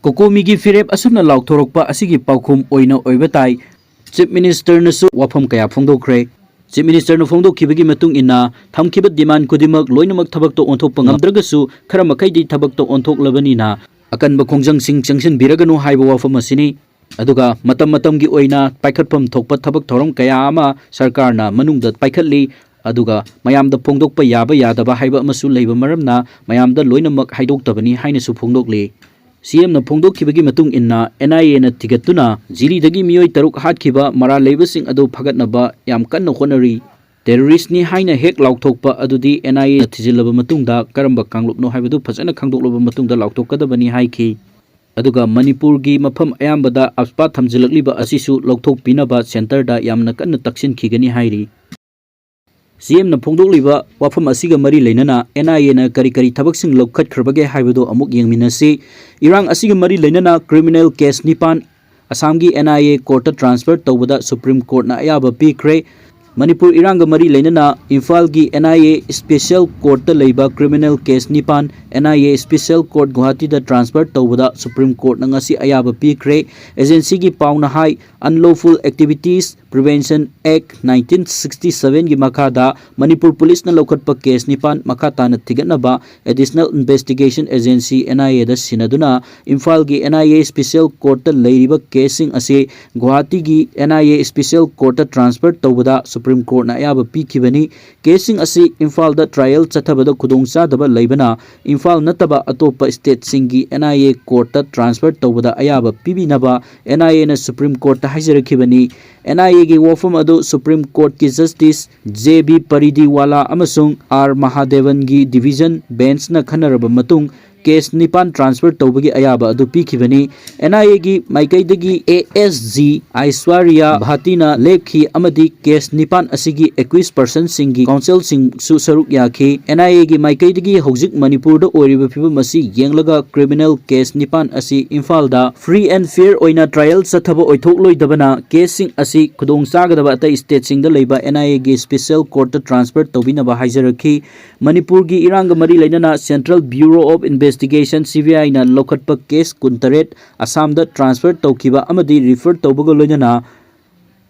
ꯀꯣꯀꯣꯃꯤꯒꯤ ꯐꯤꯔꯦꯞ ꯑꯁꯨꯝꯅ ꯂꯥꯎꯊꯣꯔꯛꯄ ꯑꯁꯤꯒꯤ ꯄꯥꯎꯈꯨꯝ ꯑꯣꯏꯅ ꯑꯣꯏꯕ ꯇꯥꯏ꯫ ꯆꯤꯞ ꯃꯤꯅꯤꯁꯇꯔꯅꯁꯨ ꯋꯥꯐꯝ ꯀꯌꯥ ꯐꯣꯡꯗꯣꯛꯈ꯭ꯔꯦ꯫ ꯆꯤꯞ ꯃꯤꯅꯤꯁꯇꯔꯅ ꯐꯣꯡꯗꯣꯛꯈꯤꯕꯒꯤ ꯃꯇꯨꯡ ꯏꯟꯅ ꯊꯝꯈꯤꯕ ꯗꯤꯃꯥꯟ ꯈꯨꯗꯤꯡꯃꯛ ꯂꯣꯏꯅꯃꯛ ꯊꯕꯛꯇ ꯑꯣꯟꯊꯣꯛꯄ ꯉꯝꯗ꯭ꯔꯒꯁꯨ ꯈꯔ ꯃꯈꯩꯗꯤ ꯊꯕꯛꯇ ꯑꯣꯟꯊꯣꯛꯂꯕꯅꯤꯅ ꯑꯀꯟꯕ ꯈꯣꯡꯖꯪꯁꯤꯡ ꯆꯪꯁꯤꯟꯕꯤꯔꯒꯅꯨ ꯍꯥꯏꯕ ꯋꯥꯐꯝ ꯑꯁꯤꯅꯤ꯫ ꯑꯗꯨꯒ ꯃꯇꯝ ꯃꯇꯝꯒꯤ ꯑꯣꯏꯅ ꯄꯥꯏꯈꯠꯐꯝ ꯊꯣꯛꯄ ꯊꯕꯛ ꯊꯧꯔꯝ ꯀꯌꯥ ꯑꯃ ꯁꯔꯀꯥꯔꯅ ꯃꯅꯨꯡꯗ ꯄꯥꯏꯈꯠꯂꯤ꯫ ꯑꯗꯨꯒ ꯃꯌꯥꯝꯗ ꯐꯣꯡꯗꯣꯛꯄ ꯌꯥꯕ ꯌꯥꯗꯕ ꯍꯥꯏꯕ ꯑꯃꯁꯨ ꯂꯩꯕ ꯃꯔꯝꯅ ꯃꯌꯥꯝꯗ ꯂꯣꯏꯅꯃꯛ ꯍꯥꯏꯗꯣꯛꯇꯕꯅꯤ ꯍꯥꯏꯅꯁꯨ ꯐꯣꯡꯗꯣꯛꯂꯤ꯫ ꯁꯤ ꯑꯦꯝꯅ ꯐꯣꯡꯗꯣꯛꯈꯤꯕꯒꯤ ꯃꯇꯨꯡ ꯏꯟꯅ ꯑꯦꯟ ꯑꯥꯏ ꯑꯦꯅ ꯊꯤꯒꯠꯇꯨꯅ ꯖꯤꯔꯤꯗꯒꯤ ꯃꯤꯑꯣꯏ ꯇꯔꯨꯛ ꯍꯥꯠꯈꯤꯕ ꯃꯔꯥꯜ ꯂꯩꯕꯁꯤꯡ ꯑꯗꯨ ꯐꯒꯠꯅꯕ ꯌꯥꯝ ꯀꯟꯅ ꯍꯣꯠꯅꯔꯤ꯫ ꯇꯦꯔꯣꯔꯤꯁ꯭ꯠꯅꯤ ꯍꯥꯏꯅ ꯍꯦꯛ ꯂꯥꯎꯊꯣꯛꯄ ꯑꯗꯨꯗꯤ ꯑꯦꯟ ꯑꯥꯏ ꯑꯦꯅ ꯊꯤꯖꯤꯜꯂꯕ ꯃꯇꯨꯡꯗ ꯀꯔꯝꯕ ꯀꯥꯡꯂꯨꯞꯅꯣ ꯍꯥꯏꯕꯗꯨ ꯐꯖꯅ ꯈꯪꯗꯣꯛꯂꯕ ꯃꯇꯨꯡꯗ ꯂꯥꯎꯊꯣꯛꯀꯗꯕꯅꯤ ꯍꯥꯏꯈꯤ꯫ ꯑꯗꯨꯒ ꯃꯅꯤꯄꯨꯔꯒꯤ ꯃꯐꯝ ꯑꯌꯥꯝꯕꯗ ꯑꯞꯁꯄꯥ ꯊꯝꯖꯤꯜꯂꯛꯂꯤꯕ ꯑꯁꯤꯁꯨ ꯂꯧꯊꯣꯛꯄꯤꯅꯕ ꯁꯦꯟꯇꯔꯗ ꯌꯥꯝꯅ ꯀꯟꯅ ꯇꯛꯁꯤꯟꯈꯤꯒꯅꯤ ꯍꯥꯏꯔꯤ꯫ ꯁꯤ ꯑꯦꯝꯅ ꯐꯣꯡꯗꯣꯛꯂꯤꯕ ꯋꯥꯐꯝ ꯑꯁꯤꯒ ꯃꯔꯤ ꯂꯩꯅꯅ ꯑꯦꯟ ꯑꯥꯏ ꯑꯦꯅ ꯀꯔꯤ ꯀꯔꯤ ꯊꯕꯛꯁꯤꯡ ꯂꯧꯈꯠꯈ꯭ꯔꯕꯒꯦ ꯍꯥꯏꯕꯗꯨ ꯑꯃꯨꯛ ꯌꯦꯡꯃꯤꯟꯅꯁꯤ꯫ ꯏꯔꯥꯡ ꯑꯁꯤꯒ ꯃꯔꯤ ꯂꯩꯅꯅ ꯀ꯭ꯔꯤꯃꯤꯅꯦꯜ ꯀꯦꯁ ꯅꯤꯄꯥꯟ ꯑꯁꯥꯝꯒꯤ ꯑꯦꯟ ꯑꯥꯏ ꯑꯦ ꯀꯣꯔꯠꯇ ꯇ꯭ꯔꯥꯟꯁꯐꯔ ꯇꯧꯕꯗ ꯁꯨꯄ꯭ꯔꯤꯝ ꯀꯣꯔꯠꯅ ꯑꯌꯥꯕ ꯄꯤꯈ꯭ꯔꯦ꯫ ꯃꯅꯤꯄꯨꯔ ꯏꯔꯥꯡꯒ ꯃꯔꯤ ꯂꯩꯅꯅ ꯏꯝꯐꯥꯜꯒꯤ ꯑꯦꯟ ꯑꯥꯏ ꯑꯦ ꯁ꯭ꯄꯦꯁꯤꯌꯦꯜ ꯀꯣꯔꯠꯇ ꯂꯩꯕ ꯀ꯭ꯔꯤꯃꯤꯅꯦꯜ ꯀꯦꯁ ꯅꯤꯄꯥꯟ N I A special court ꯒꯨꯋꯥꯍꯥꯇꯤꯗ ꯇ꯭ꯔꯥꯟꯁꯐꯔ ꯇꯧꯕꯗ ꯁꯨꯄ꯭ꯔꯤꯝ ꯀꯣꯔꯠꯅ ꯉꯁꯤ ꯑꯌꯥꯕ ꯄꯤꯈ꯭ꯔꯦ꯫ ꯑꯦꯖꯦꯟꯁꯤꯒꯤ ꯄꯥꯎꯅ ꯍꯥꯏ, Unlawful Activities Prevention Act nineteen sixty seven ꯒꯤ ꯃꯈꯥꯗ ꯃꯅꯤꯄꯨꯔ ꯄꯨꯂꯤꯁꯅ ꯂꯧꯈꯠꯄ ꯀꯦꯁ ꯅꯤꯄꯥꯟ ꯃꯈꯥ ꯇꯥꯅ ꯊꯤꯒꯠꯅꯕ additional investigation agency N I ꯑꯦꯗ ꯁꯤꯟꯅꯗꯨꯅ ꯏꯝꯐꯥꯜꯒꯤ ꯑꯦꯟ ꯑꯥꯏ ꯑꯦ ꯁ꯭ꯄꯦꯁꯤꯌꯦꯜ ꯀꯣꯔꯠꯇ ꯂꯩꯔꯤꯕ ꯀꯦꯁꯁꯤꯡ ꯑꯁꯤ ꯒꯨꯋꯥꯍꯥꯇꯤꯒꯤ ꯑꯦꯟ ꯑꯥꯏ ꯑꯦ ꯁ꯭ꯄꯦꯁꯤꯌꯦꯜ ꯀꯣꯔꯠꯇ ꯇ꯭ꯔꯥꯟꯁꯐꯔ ꯇꯧꯕꯗ ꯁꯨꯄ꯭ꯔꯤꯝ ꯀꯣꯔꯠꯅ ꯑꯌꯥꯕ ꯄꯤꯈꯤꯕꯅꯤ꯫ ꯀꯦꯁꯁꯤꯡ ꯑꯁꯤ ꯏꯝꯐꯥꯜꯗ ꯇ꯭ꯔꯥꯏꯌꯦꯜ ꯆꯠꯊꯕꯗ ꯈꯨꯗꯣꯡꯆꯥꯗꯕ ꯂꯩꯕꯅ ꯏꯝꯐꯥꯜ ꯅꯠꯇꯕ ꯑꯇꯣꯞꯄ ꯁ꯭ꯇꯦꯠꯁꯤꯡꯒꯤ ꯑꯦꯟ ꯑꯥꯏ ꯑꯦ ꯀꯣꯔꯠꯇ ꯇ꯭ꯔꯥꯟꯁꯐꯔ ꯇꯧꯕꯗ ꯑꯌꯥꯕ ꯄꯤꯕꯤꯅꯕ ꯑꯦꯟ ꯑꯥꯏ ꯑꯦꯅ ꯁꯨꯄ꯭ꯔꯤꯝ ꯀꯣꯔꯠꯇ ꯍꯥꯏꯖꯔꯛꯈꯤꯕꯅꯤ꯫ ꯑꯦꯟ ꯑꯥꯏ ꯑꯦꯒꯤ ꯋꯥꯐꯝ ꯑꯗꯨ ꯁꯨꯄ꯭ꯔꯤꯝ ꯀꯣꯔꯠꯀꯤ ꯖꯁꯇꯤꯁ ꯖꯦ ꯕꯤ ꯄꯔꯤꯗꯤꯋꯥꯂꯥ ꯑꯃꯁꯨꯡ ꯑꯥꯔ ꯃꯍꯥꯗꯦꯕꯟꯒꯤ ꯗꯤꯚꯤꯖꯟ ꯕꯦꯟꯆꯅ ꯈꯟꯅꯔꯕ ꯃꯇꯨꯡ, ꯀꯦꯁ ꯅꯤꯄꯥꯟ ꯇ꯭ꯔꯥꯟꯁꯐꯔ ꯇꯧꯕꯒꯤ ꯑꯌꯥꯕ ꯑꯗꯨ ꯄꯤꯈꯤꯕꯅꯤ꯫ ꯑꯦꯟ ꯑꯥꯏ ꯑꯦꯒꯤ ꯃꯥꯏꯀꯩꯗꯒꯤ ꯑꯦ ꯑꯦꯁ ꯖꯤ ꯑꯥꯏꯁ꯭ꯋꯥꯔꯤꯌꯥ ꯚꯥꯇꯤꯅ ꯂꯦꯞꯈꯤ ꯑꯃꯗꯤ ꯀꯦꯁ ꯅꯤꯄꯥꯟ ꯑꯁꯤꯒꯤ ꯑꯦꯀ꯭ꯌꯨꯁ ꯄꯔꯁꯟꯁꯤꯡꯒꯤ ꯀꯥꯎꯟꯁꯤꯜꯁꯤꯡꯁꯨ ꯁꯔꯨꯛ ꯌꯥꯈꯤ꯫ ꯑꯦꯟ ꯑꯥꯏ ꯑꯦꯒꯤ ꯃꯥꯏꯀꯩꯗꯒꯤ ꯍꯧꯖꯤꯛ ꯃꯅꯤꯄꯨꯔꯗ ꯑꯣꯏꯔꯤꯕ ꯐꯤꯕꯝ ꯑꯁꯤ ꯌꯦꯡꯂꯒ ꯀ꯭ꯔꯤꯃꯤꯅꯦꯜ ꯀꯦꯁ ꯅꯤꯄꯥꯟ ꯑꯁꯤ ꯏꯝꯐꯥꯜꯗ ꯐ꯭ꯔꯤ ꯑꯦꯟ ꯐꯤꯌꯔ ꯑꯣꯏꯅ ꯇ꯭ꯔꯥꯏꯌꯦꯜ ꯆꯠꯊꯕ ꯑꯣꯏꯊꯣꯛꯂꯣꯏꯗꯕꯅ ꯀꯦꯁꯁꯤꯡ ꯑꯁꯤ ꯈꯨꯗꯣꯡ ꯆꯥꯒꯗꯕ ꯑꯇꯩ ꯁ꯭ꯇꯦꯠꯁꯤꯡꯗ ꯂꯩꯕ ꯑꯦꯟ ꯑꯥꯏ ꯑꯦꯒꯤ ꯁ꯭ꯄꯦꯁꯤꯌꯦꯜ ꯀꯣꯔꯠꯇ ꯇ꯭ꯔꯥꯟꯁꯐꯔ ꯇꯧꯕꯤꯅꯕ ꯍꯥꯏꯖꯔꯛꯈꯤ꯫ ꯃꯅꯤꯄꯨꯔꯒꯤ ꯏꯔꯥꯡꯒ ꯃꯔꯤ ꯂꯩꯅꯅ central bureau of investigation, C B ꯑꯥꯏꯅ ꯂꯧꯈꯠꯄ ꯀꯦꯁ ꯀꯨꯟꯇꯔꯦꯠ ꯑꯁꯥꯝꯗ ꯇ꯭ꯔꯥꯟꯁꯐꯔ ꯇꯧꯈꯤꯕ ꯑꯃꯗꯤ ꯔꯤꯐꯔ ꯇꯧꯕꯒ ꯂꯣꯏꯅꯅ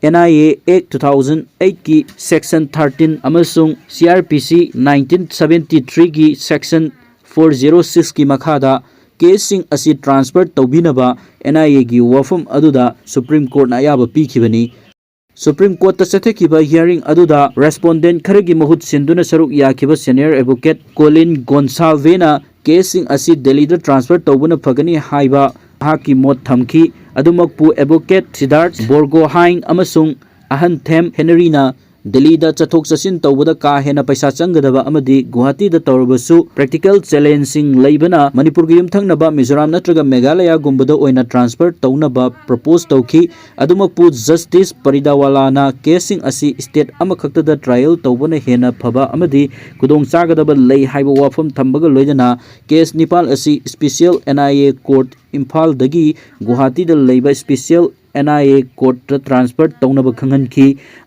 N I A act two thousand ꯑꯩꯠꯀꯤ ꯁꯦꯛꯁꯟ ꯊꯥꯔꯇꯤꯟ ꯑꯃꯁꯨꯡ C R P C nineteen seventy ꯊ꯭ꯔꯤꯒꯤ ꯁꯦꯛꯁꯟ ꯐꯣꯔ ꯖꯦꯔꯣ ꯁꯤꯛꯁꯀꯤ ꯃꯈꯥꯗ ꯀꯦꯁꯁꯤꯡ ꯑꯁꯤ ꯇ꯭ꯔꯥꯟꯁꯐꯔ ꯇꯧꯕꯤꯅꯕ ꯑꯦꯟ ꯑꯥꯏ ꯑꯦꯒꯤ ꯋꯥꯐꯝ ꯑꯗꯨꯗ ꯁꯨꯄ꯭ꯔꯤꯝ ꯀꯣꯔꯠꯅ ꯑꯌꯥꯕ ꯄꯤꯈꯤꯕꯅꯤ꯫ ꯁꯨꯄ꯭ꯔꯤꯝ ꯀꯣꯔꯠꯇ ꯆꯠꯊꯈꯤꯕ ꯍꯤꯌꯥꯔꯤꯡ ꯑꯗꯨꯗ ꯔꯦꯁꯄꯣꯟꯗꯦꯟꯠ ꯈꯔꯒꯤ ꯃꯍꯨꯠ ꯁꯤꯟꯗꯨꯅ ꯁꯔꯨꯛ ꯌꯥꯈꯤꯕ ꯁꯦꯅꯤꯌꯔ ꯑꯦꯗꯚꯣꯀꯦꯠ ꯀꯣꯂꯤꯟ ꯒꯣꯟꯁꯥꯜꯚꯦꯅ ꯀꯦꯁꯁꯤꯡ ꯑꯁꯤ ꯗꯦꯜꯂꯤꯗ ꯇ꯭ꯔꯥꯟꯁꯐꯔ ꯇꯧꯕꯅ ꯐꯒꯅꯤ ꯍꯥꯏꯕ ꯃꯍꯥꯛꯀꯤ ꯃꯣꯠ ꯊꯝꯈꯤ꯫ ꯑꯗꯨꯃꯛꯄꯨ, ꯑꯦꯗꯚꯣꯀꯦꯠ ꯁꯤꯗꯥꯔꯊ ꯕꯣꯔꯒꯣꯍꯥꯏꯟ ꯑꯃꯁꯨꯡ ꯑꯍꯟ ꯊꯦꯝ ꯍꯦꯅꯔꯤꯅ ꯗꯦꯜꯂꯤꯗ ꯆꯠꯊꯣꯛ ꯆꯠꯁꯤꯟ ꯇꯧꯕꯗ ꯀꯥ ꯍꯦꯟꯅ ꯄꯩꯁꯥ ꯆꯪꯒꯗꯕ ꯑꯃꯗꯤ ꯒꯨꯋꯥꯍꯥꯇꯤꯗ ꯇꯧꯔꯕꯁꯨ ꯄ꯭ꯔꯦꯛꯇꯤꯀꯦꯜ ꯆꯦꯂꯦꯟꯖꯁꯤꯡ ꯂꯩꯕꯅ ꯃꯅꯤꯄꯨꯔꯒ ꯌꯨꯝꯊꯪꯅꯕ ꯃꯤꯖꯣꯔꯥꯝ ꯅꯠꯇ꯭ꯔꯒ ꯃꯦꯘꯥꯂꯌꯥꯒꯨꯝꯕꯗ ꯑꯣꯏꯅ ꯇ꯭ꯔꯥꯟꯁꯐꯔ ꯇꯧꯅꯕ ꯄ꯭ꯔꯣꯄꯣꯖ ꯇꯧꯈꯤ꯫ ꯑꯗꯨꯃꯛꯄꯨ, ꯖꯁꯇꯤꯁ ꯄꯔꯤꯗꯥꯋꯥꯂꯥꯅ ꯀꯦꯁꯁꯤꯡ ꯑꯁꯤ ꯁ꯭ꯇꯦꯠ ꯑꯃꯈꯛꯇꯗ ꯇ꯭ꯔꯥꯏꯌꯦꯜ ꯇꯧꯕꯅ ꯍꯦꯟꯅ ꯐꯕ ꯑꯃꯗꯤ ꯈꯨꯗꯣꯡ ꯆꯥꯒꯗꯕ ꯂꯩ ꯍꯥꯏꯕ ꯋꯥꯐꯝ ꯊꯝꯕꯒ ꯂꯣꯏꯅꯅ ꯀꯦꯁ ꯅꯤꯄꯥꯜ ꯑꯁꯤ special N I A court ꯏꯝꯐꯥꯜꯗꯒꯤ ꯒꯨꯋꯥꯍꯥꯇꯤꯗ ꯂꯩꯕ ꯁ꯭ꯄꯦꯁꯤꯌꯦꯜ ꯑꯦꯟ ꯑꯥꯏ ꯑꯦ ꯀꯣꯔꯠꯇ ꯇ꯭ꯔꯥꯟꯁꯐꯔ ꯇꯧꯅꯕ ꯈꯪꯍꯟꯈꯤ꯫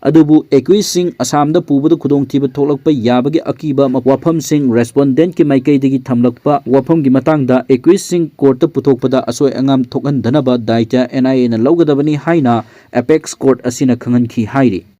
ꯑꯗꯨꯕꯨ ꯑꯦꯀ꯭ꯌꯨꯁꯁꯤꯡ ꯑꯁꯥꯝꯗ ꯄꯨꯕꯗ ꯈꯨꯗꯣꯡꯊꯤꯕ ꯊꯣꯛꯂꯛꯄ ꯌꯥꯕꯒꯤ ꯑꯀꯤꯕ ꯋꯥꯐꯝꯁꯤꯡ ꯔꯦꯁꯄꯣꯟꯗꯦꯟꯠꯀꯤ ꯃꯥꯏꯀꯩꯗꯒꯤ ꯊꯝꯂꯛꯄ ꯋꯥꯐꯝꯒꯤ ꯃꯇꯥꯡꯗ ꯑꯦꯀ꯭ꯌꯨꯁꯁꯤꯡ ꯀꯣꯔꯠꯇ ꯄꯨꯊꯣꯛꯄꯗ ꯑꯁꯣꯏ ꯑꯉꯥꯝ ꯊꯣꯛꯍꯟꯗꯅꯕ ꯗꯥꯏꯇ ꯑꯦꯟ ꯑꯥꯏ ꯑꯦꯅ ꯂꯧꯒꯗꯕꯅꯤ ꯍꯥꯏꯅ ꯑꯦꯄꯦꯛꯁ ꯀꯣꯔꯠ ꯑꯁꯤꯅ ꯈꯪꯍꯟꯈꯤ ꯍꯥꯏꯔꯤ꯫